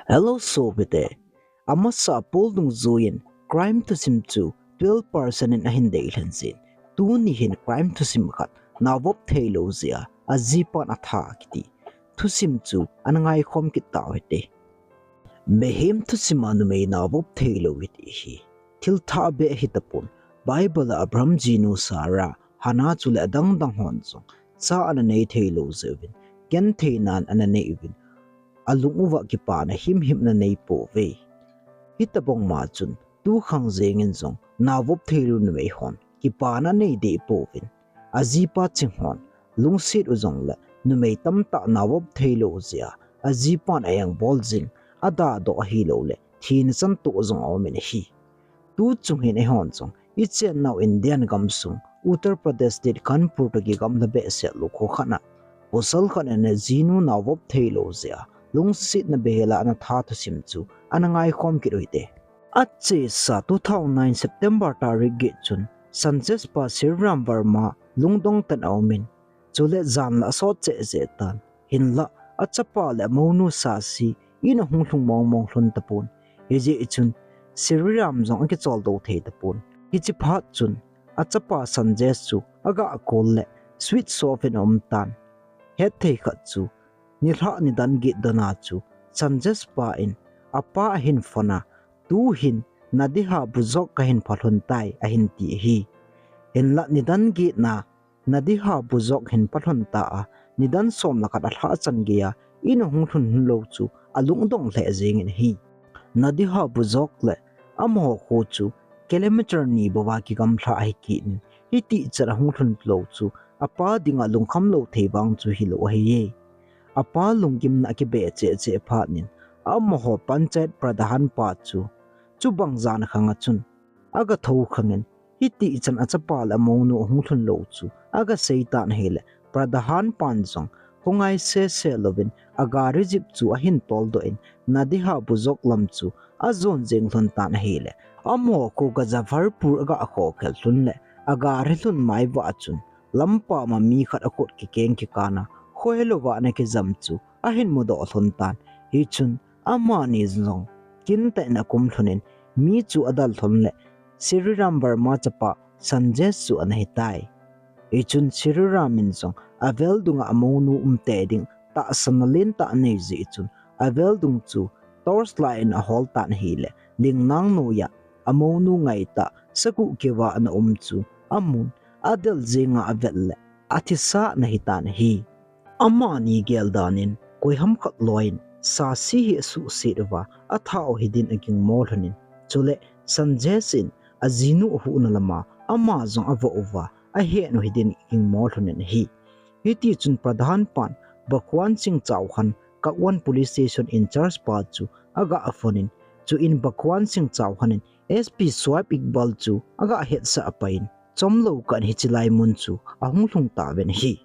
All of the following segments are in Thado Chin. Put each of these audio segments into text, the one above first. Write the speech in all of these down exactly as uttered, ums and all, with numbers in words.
Hello sopite. Amasa a pol dungjuiyin crime thusim chu twelve percent in ahin deilhen jin, tuni hin crime thusim khat naovop theilou jeh a ajipan atha kiti thusim chu ana ngaikhom kit tau hite. Mihem thusim a numei naovop theilou kiti hi thil thah beh hitapon, Bible a Abraham jinu Sarah, Hannah chule adang dang hon jong cha ana nei theilou jeh uvin, gentheinan ana nei uvin, alung uva kipana himhim ana nei pouve. Hitobang ma chun tukhang jengin jong naovop theilou numei hon kipana anei deh pouvin, ajipa ching hon lungset u jongle numei tamtah naovop theilou jeh a ajipan a-engbol jing, adadoh ahilouleh thina chan toh jong aumin ahi. Tuchung hin eihon jong ichennau Indian gamsung Uttar Pradesh state Kanpur toh kigamla behseh lou kho khat a pasal khat in ajinu naovop theilou jeh a lungsetna beihela ana tha thusim chu ana ngaikhom kit u hite. Achesa two thousand nine September tarik get chun Sanjesh pa Sriram Verma lungdong tah in aumin, chule jan la asot cheh cheh tan. Hinlah achapa le amounu Sasi in ahung lhung mong mong lhon tapon. Hijeh chun Sriram jong akicholdo thei tapon. Hiche phat chun achapa Sanjesh chu aga call le switch off in aum tan. Hetthei khat chu nilhah nidan get dona chu Sanjesh pa in apa ahin phone a, tuhin Nadiha Bujok kahin phalhon tai ahin ti ahi. Hinlah nidan get na Nadiha Bujok hin phalhon ta a, nidan som le khat alhah chan geiya in ahung lhun lhon lou chu alungdong lheh jengin ahi. Nadiha Bujok le amaho kho chu kilometer ni bouva kigamlha ahi kit in, hitichan ahung lhun lou chu apa dinga lungkham lou thei vang chu hilou ahiye. Apa lunggimna akibeh cheh cheh phat in amaho Panchayat Pradhan pa chu chubang jan khang a chun aga thou khang in, hitichan achapa le amounu ahung lhun lou chu aga sei tan ahile, Pradhan pan jong khongai sese louvin agari jeep chu ahin toldoh in, Nadiha Bujok lam chu ajon jeng lhon tan ahile, amaho kho Gaziavarpur aga khokhel lhon le, agari lhun mai uva chun lampam a mi khat akhut kikeng kikana khohelouva ana kijam chu ahin mudoh lhon tan. Hichun amani jong kintah in akum lhon in, mi chu adal lhon le Sriram Verma chapa Sanjesh chu ana hitai. Hichun Sriram in jong avel dunga amounu umtei ding tahsanna lentah anei jeh chun avel dung chu torch light in ahol tan ahile, lingnang noiya amounu ngaitah saguh keuva ana um chu amun, adel jenga avet le athisa ana hitan ahi. Amani gel dan in koiham khat loiyin Sasi hi asuhset uva atha u hidin agingmo lhon in, chule Sanjesh in ajinu ahuhna lama ama jong avoh uva ahen u hidin agingmo lhon in ahi. Hitichun Pradhan pan Bhagwan Singh Chauhan, Katwan Police Station in-charge pa chu aga phone in, chuin Bhagwan Singh Chauhan in S P Shoaib Iqbal chu aga hetsah apan, chomlou kah in hiche lai mun chu ahung lhung tauvin ahi.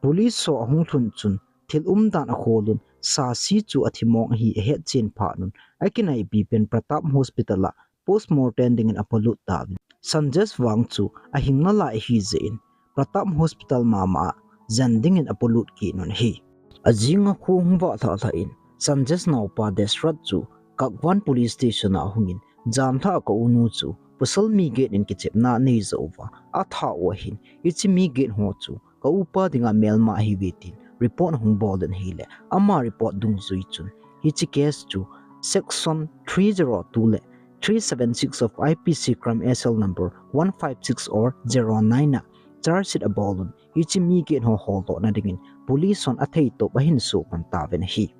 Police ho ahung lhun chun thil umdan akholun, Sasi chu athimong ahi ahetchen phat un, akinaipi pen Pratap Hospital a postmortem dingin apolut tauvin, Sanjesh vang chu ahing nalai ahi jeh in Pratap Hospital mama a jen dingin apolut kit un ahi. Ajing a kho hung vah lhah lhah in Sanjesh naopa Dashrath chu Katwan Police Station a ahungin, janlhah a ka unu chu pasal mi get in kichepna anei jou uva atha u ahin, hiche mi get ho chu ka upa dinga melma ahiuve tin report ahung bol in ahile, ama report dungjui chun hiche case chu section three zero two le three seven six of I P C, crime S L number one five six or zero nine a charge sheet abol un, hiche mi get ho holdohna dingin police hon athei top ahin suhpan tauvin ahi.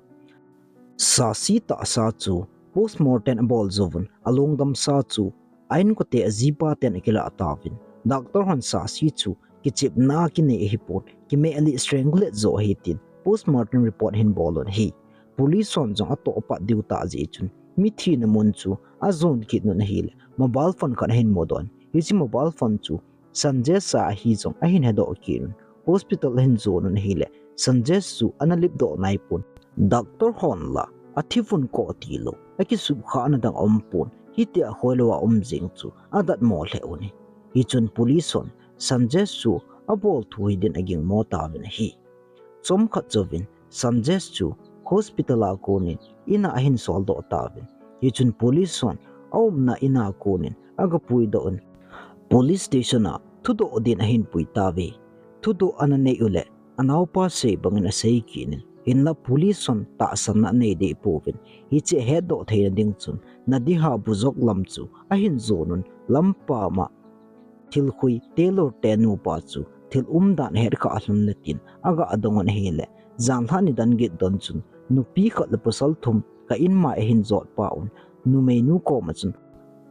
Sasi tahsa chu postmortem abol jouvun, alongdamsa chu a-inkote ajipa ten akilah tauvin, doctor hon Sasi chu kichepna kinei ahipon, kimeh lih strangulate jo ahi tin postmortem report ahin bol un ahi. Police hon jong atoh apat diu tah jeh chun, mithina mun chu ajon kit un ahile, mobile phone khat ahin mudoh in, hiche mobile phone chu Sanjesh a ahi jong ahin hedoh kit un, hospital ahin jon un ahile, Sanjesh chu ana lipdoh naipon, doctor hon la athi vun koh tilou, akisupkhahna dang aumpon, hitia khoilou a um jeng chu adatmo lheh un ahi. Hichun police hon Sanjesh chu abol thu hidin agingmo tauvin ahi. Chomkhat jouvin Sanjesh chu hospital a konin in a ahin soldoh tauvin. Hichun police hon aumna in a konin aga puidoh un, police station a thudoh din ahin pui tauve. Thudoh ana nei uleh anaopa sei bangin asei kit in, hinlah police hon tahsanna anei deh pouvin. Hiche ahetdoh theina ding chun Nadiha bujok lam chu ahin jonun, lampam a thilkhui tailor te nupa chu thil umdan ahet kha lhon le tin aga dong un ahileh, janlhah nidan git don chun nupi khat le pasal thum ka in mai ahin jot pah un, numeinu koma chun,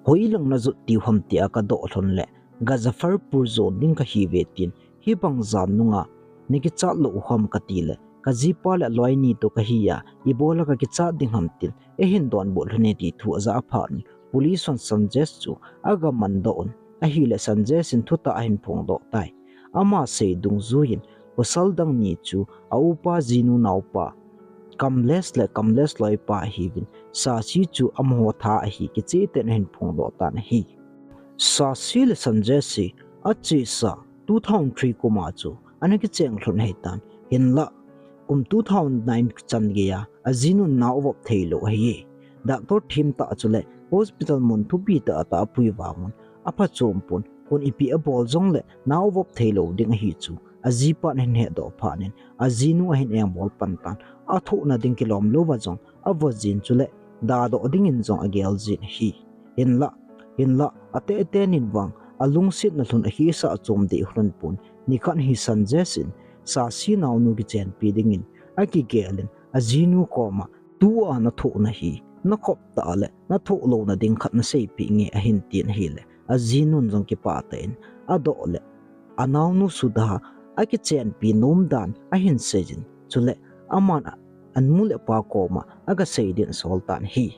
hoilang najot diu ham tia kadoh lhon leh Gazzafarpur jon ding kahiuve tin, hibang jan nunga nakichat lou u ham kati leh, kajipa le aloinu toh kahi a, ibola kakichat ding ham tin eihin donbut lhon e ti thu ajah phat un, police hon Sanjesh chu aga mandoh un ahileh, Sanjesh in thutah ahin phongdoh tai. Ama sei dungjuiyin pasal dang ni chu aupa jinu naopa Kamlesh le Kamlesh loipa ahiuvin, Shashi chu amaho tha ahi kicheh tah in ahin phongdoh tan ahi. Shashi le Sanjesh hi achesa two thousand three kum a chu ana kicheng lhon ahitan, hinlah kum two thousand nine chan geiya ajinun nao avop theilou ahi. Doctor themtah chule hospital mun thupi tah a atahpui vang un, aphachom pon, kon ipi abol jongleh nao avop theilou ding ahi chu ajipan ahin hetdoh phat in, ajinu ahin engbol pan tan, athohna ding kilom louva jong avojin chuleh dadoh dingin jong agel jin ahi. Hinlah, hinlah, atehtah in vang alungsetna lhon akisah chom deh lhon pon, nikhat hi Sanjesh in Shashi naonu kichenpi dingin akigelin, ajinu koma, tua nathohna hi nakhop tah leh nathoh louna ding khat naseipeh nge ahin tin ahileh, ajinun jong kipah tah in adoh leh anaonu Sudha akichenpi nom dan ahin seijin, chuleh aman anu le apa koma aga sei din asol tan ahi.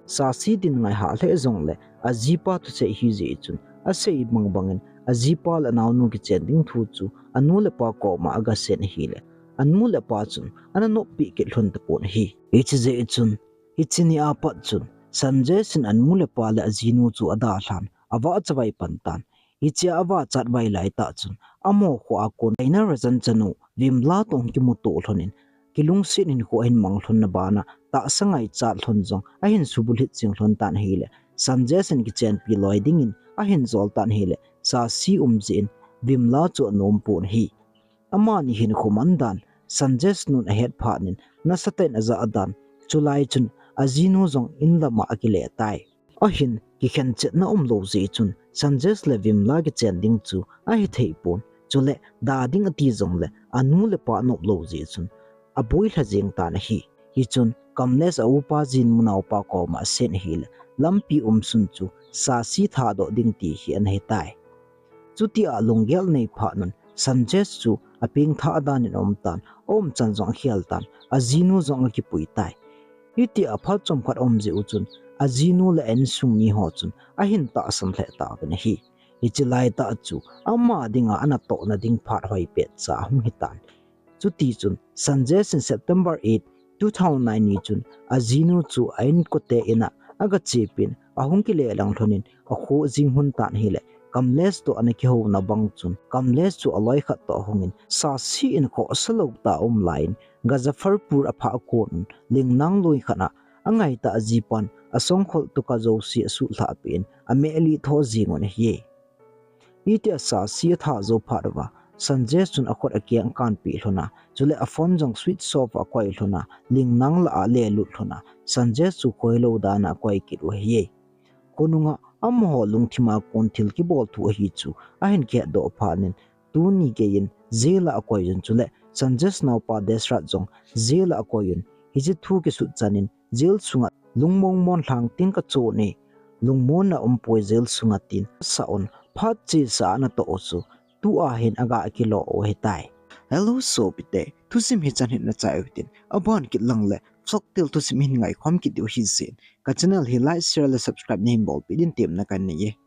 Shashi din ngai hah lheh jongleh ajipa thusei ahijeh chun asei bang bangin ajipa le anaonu kichen ding thu chu anu le apa koma aga seiyin ahileh, anu le apa chun ana noppeh kit lhon tapon ahi. Hiche jeh chun, hiche ni apat chun Sanjesh in anu le apa le ajinu chu adalhan, avahchavai pan tan. Hichea avahchat vai laitah chun, amaho khoa kon Sainairajan chanu Vimla toh kimuto lhonin, kilungset hinkho ahin mang lhonna bana tahsa ngaichat lhon jong ahin subulhit jing lhon tan ahileh, Sanjesh in kichenpi loi dingin ahin jol tan ahileh, Shashi umjeh in Vimla chu anom pon ahi. Amani hinkho man dan Sanjesh nun ahet phat in nasatah in ajah dan, chulai chun ajinu jong in lama akile tai. Ahin kikhenchetna umlou jeh chun Sanjesh le Vimla kichen ding chu ahithei pon, chule da ding ati jongleh anu le apa nop lou jeh chun aboi lha jeng tan ahi. Hichun Kamlesh a upa jinu naopa koma aseiyin ahileh, lampi umsun chu Shashi thadoh ding ti hi ana hitai. Chutia lunggel anei phat un Sanjesh chu apengthah dan in aum tan, aumchan jong akhel tan, ajinu jong akipui tai. Hitia phat chomkhat aum jeh u chun, ajinu le a insung miho chun ahin tahsan lheh tauvin ahi. Hiche laitah chu ama dinga anatohna ding phat hoipet cha ahung hitan. Chutichun Sanjesh in September eight, two thousand nine ni chun ajinu chu a inkote in a agachepin, ahung kile lang lhonin akhoh jing lhon tan ahileh, Kamlesh toh ana kihouna bang chun Kamlesh chu aloi khat toh ahungin, Shashi in khohsa lou tah a um laiyin Gazzafarpur aphah kon un, lingnang loi khat a angaitah ajipan asongkhol tuka jouse asutlhah peh in, ameh litho jing un ahi. Hitia Shashi atha jou phat uva, Sanjesh chun akhut akeng akanpeh lhon a, chule aphone jong switch off a akoi lhon a, lingnang lah a alelut lhon a, Sanjesh chu khoilou dan a akoi kit u ahi. Khonunga amaho lungthim a kon thil kibol thu ahi chu ahin kihetdoh phat in, tuni geiyin jail a akoi un, chule Sanjesh naopa Deshrath jong jail a akoi un, hiche thu kisut chan in, jail sunga lungmong mon lhang tin kachon e, lungmonna umpoi jail sunga tin asah un, phat chesa anatoh u chu tua hin aga kilo u ahitai. Hello sopite, thusim hichan hin nachai uhitin, aban kit lang le Vlog Tel thusim hin ngaikhom kit diu hijeh in, ka channel hi like, share le subscribe nahin bolpeh din temna kanei e.